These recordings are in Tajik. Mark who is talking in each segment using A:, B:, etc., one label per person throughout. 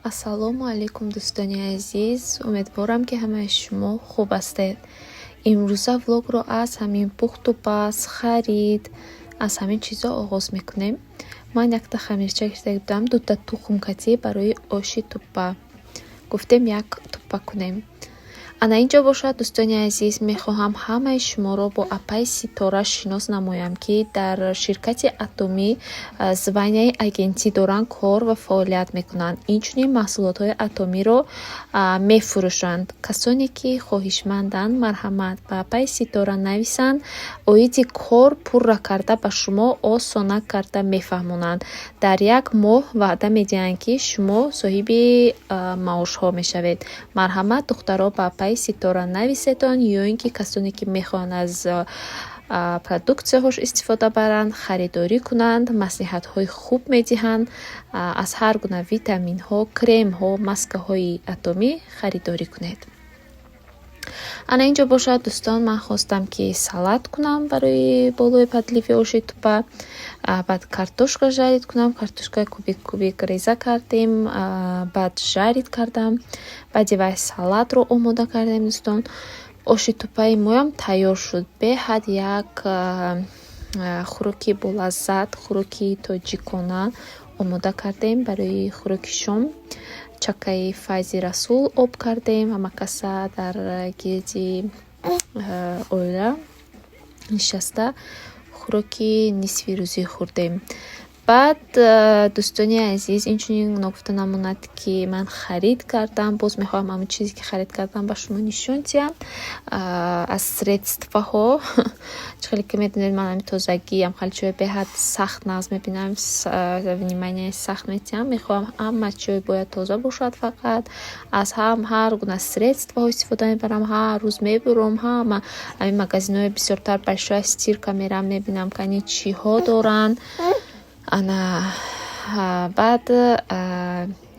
A: Ассалому алайкум, дӯстони азиз! Умедворам, ки ҳамаи шумо хуб ҳастед. Имрӯза влогро аз ҳамин пухту паз, харид, аз ҳамин чизо оғоз мекунем. Ман якта хамирча гирифта будам, дута тухм катӣ барои оши туппа. Гуфтем, як туппа кунем. Ана инҷо бошад, дӯстони азиз, мехоҳам ҳамаи шуморо бо апаи Ситора шинос намоям, ки дар ширкати Атомӣ звания и агентӣ доранд, кор ва фаъолият мекунанд. Инчунин маҳсулотҳои Атомиро мефурӯшанд. Касоне ки хоҳишманданд, марҳамат, ба апаи Ситора нависанд, оиди кор пурра карда ба шумо осона карда мефаҳмонанд. Дар як моҳ ваъда медиҳанд, ки шумо соҳиби маошҳо мешавед. Марҳамат, духтаро, ба апаи Ситора нависетон ё ин ки касоне ки мехоҳанд аз продуксияҳош истифода баранд, харидорӣ кунанд, маслиҳатҳои хуб медиҳанд. Аз ҳар гуна витаминҳо, кремҳо, маскаҳои Атомӣ харидорӣ кунед. Ана инҷо бошад, дӯстон, ман хостам, ки салат кунам барои болои подлив и оши тупа. Баъд картошка жарить кунам. Картошкаи кубик кубик реза кардем, баъд жарить кардам. Баъди вай салатро омода кардем, дӯстон. Оши туппаи моям тайёр шуд. Беҳад як хӯроки болаззат, хӯроки тоҷикона омода кардем барои хӯроки шом. Чакаи Файзи Расул об кардем, ҳама каса дар гирди оила нишаста хӯроки нисфирӯзӣ хӯрдем. Баъд, дӯстони азиз, инчунин ногуфта намонад, ки ман харид кардам. Боз мехоҳам ҳамон чизе ки харид кардам, ба шумо нишон диҳам. Аз средство ҳо, чӣ хеле ки медонед, ман ҳами тозагӣ, ҳам чиҳои беҳад сахт нағз мебинам, внимание сахт медиҳам. Мехоҳам ҳама чиҳои бояд тоза бошад. Фақат аз ҳар гуна средство ҳо истифода мебарам. Ҳар рӯз мебурам ҳама ҳамин магазинҳои, бисёртар Большая стирка мерам, мебинам, кани чиҳо доранд. Ана баъд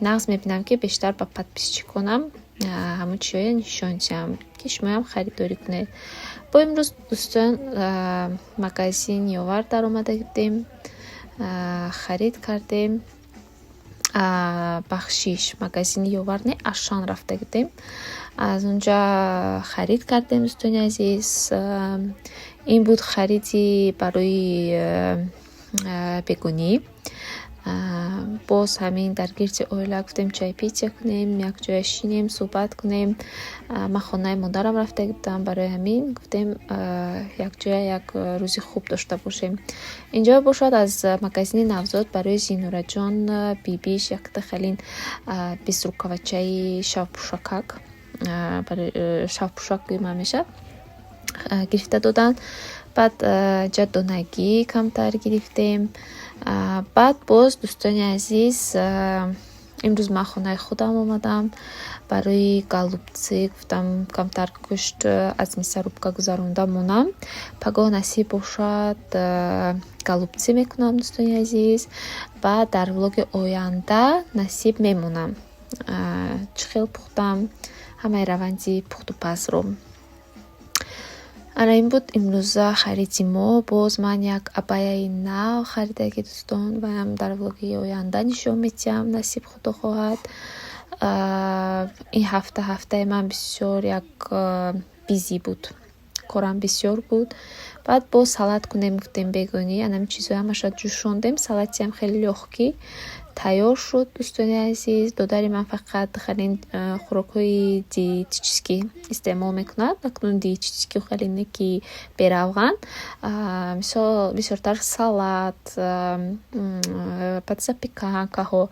A: нағз мебинам, ки бештар ба подписчик онам ҳамон чиҳое нишон диҳам, ки шумоям харидорӣ кунед. Бо имрӯз, дӯстон, магазин Ёвар даромада будем, харид кардем. Бахшиш, магазини Ёвар не, Ашан рафта будем. Аз онҷа харид кардем, дӯстони азиз. Ин буд хариди барои бегонӣ. Боз ҳамин дар гирди оила гуфтем, чаепитие кунем, якҷоя шинем, суҳбат кунем. Ман хонаи модарам рафта будам, барои ҳамин гуфтем, якҷоя як рӯзи хуб дошта бошем. Инҷо бошад, аз магазини Навзод барои Зинураҷон бибиш якта халин безрукавчаи шавпӯшакак, шавпӯшак гӯем мешавад, гирифта доданд. Баъд ҷа донагӣ камтар гирифтем. Баъд боз, дӯстони азиз, имрӯз ман хонаи худам омадам барои голубцы. Гуфтам, камтар гӯшт аз мясорубка гузаронда монам. Пагоҳ, насиб бошад, голубцы мекунам, дӯстони азиз. Баъд дар влоги оянда насиб мемонам, чӣ хел пухтам, ҳамаи раванди пухту пазро. Ана ин буд имрӯза хариди мо. Боз ман як абаяи нав харидагӣ, дӯстон, ваям дар влоги оянда нишон медиҳам, насиб Худо хоҳад. Ин ҳафта ҳафтаи ман бисёр як busy буд, корам бисёр буд. Баъд боз салат кунем, гуфтем, бегонӣ. Анами чизҳои ҳамаша ҷӯшондем, салатиам хеле лёгкий тайёр шуд, дӯстони азиз. Додари ман фақат халин хӯрокҳои диетический истеъмол мекунад. Акнун диетический халине ки беравған, мисол, бисёртар салат, запеканка ҳо.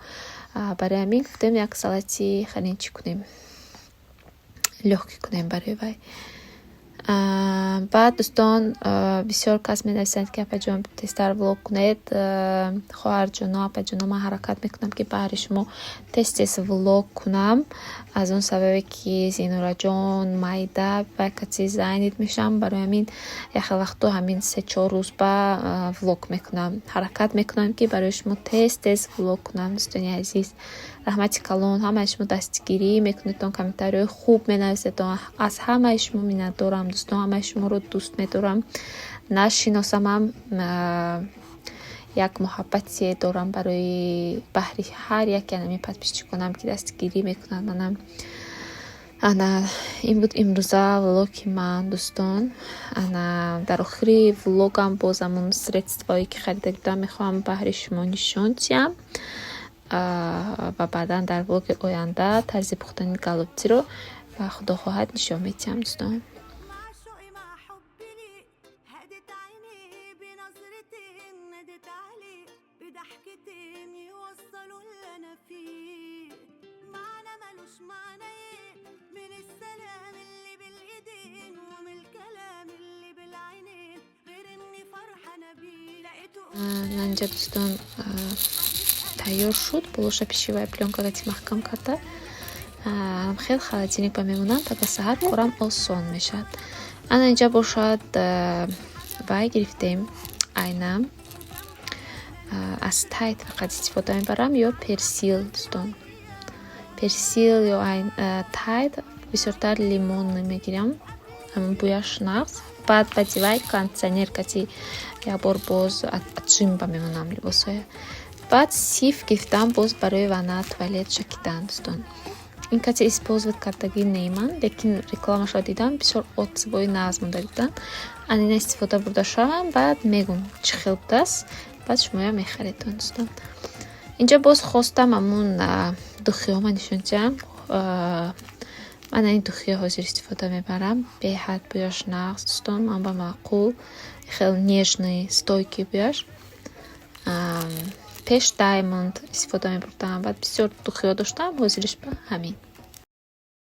A: Барои ҳамин гуфтем, як салати халин чӣ кунем, лёгкий кунем барои вай. Баъд, дӯстон, бисёр кас менависанд, ки апаҷон, тезтар влог кунед. Хоҳарҷоно, апаҷоно, ман ҳаракат мекунам, ки баҳри шумо тез тез влог кунам. Аз он сабабе ки Зинураҷон майда ва каси занят мешавам, барои ҳамин яхел вақтҳо ҳамин 3-4 рӯз ба влог мекунам. Ҳаракат мекунам, ки барои шумо тез тез влог кунам. Дӯстони азиз, раҳмати калон, ҳамаи шумо дастгирӣ мекунедтон, комментариҳои хуб менависедтон. Аз ҳамаи шумо миннатдорам, дӯстон, ҳамаи шуморо дӯст медорам. Нашиносамам, Як муҳаббате дорам барои баҳри ҳар яке ҳамин подписчиконам, ки дастгирӣ мекунанд манам. Ана ин буд имрӯза влоги ман, дӯстон. Ана дар охири влогам боз ҳамун средствое, ки харида будам, мехоҳам баҳри шумо нишон диҳам ва баъдан дар влоги оянда тарзи пухтани голубцыро ба Худо хоҳад нишон медиҳам, дӯстон.
B: عشوقي مع حبي ليه هدت عيني بنظرتين، نادت عليه بضحكتين، يوصلوا اللي انا فيه. معنى ملوش معنى ايه من السلام اللي بالايدين ومن الكلام اللي بالعينين غير اني فرحانه بيه؟ لقيته
A: Инҷа, дӯстон, тайёр шуд. Болоша пищевая плёнка гати маҳкам карда, хел холодильник ба мемонам, то ба саҳар корам осон мешавад. Ана инҷа бошад, вай гирифтем, айна. Аз Тайд фақат истифода мебарам ё Персил, дӯстон. Персил ё Тайд, бисёртар лимон мегирам, ҳамин бӯяш нағз. Баъд баъди вай кондитсионер кати якбор боз отжим ба мемонам либосҳоя. Баъд Сиф гирифтам боз барои ванна, туалет шакидан, дӯстон. Ин кати использовать кардагӣ неман, лекин рекламашро дидам, бисёр отзывои нағз монда буданд. Ана ина истифода бурда шавам, баъд мегӯм, чӣ хел будааст, баъд шумоям мехаред, дӯстон. Инҷа боз хостам ҳамун духиҳома нишон диҳам. Ман ин духиҳо ҳозир истифода мебарам, беҳад бӯяш нағз, дӯстон, ман ба маъқул, хеле нежный, стойкий бӯяш. Пеш Даймонд истифода мебурдам, баъд бисёр духиҳо доштам, ҳозириш ба ҳамин.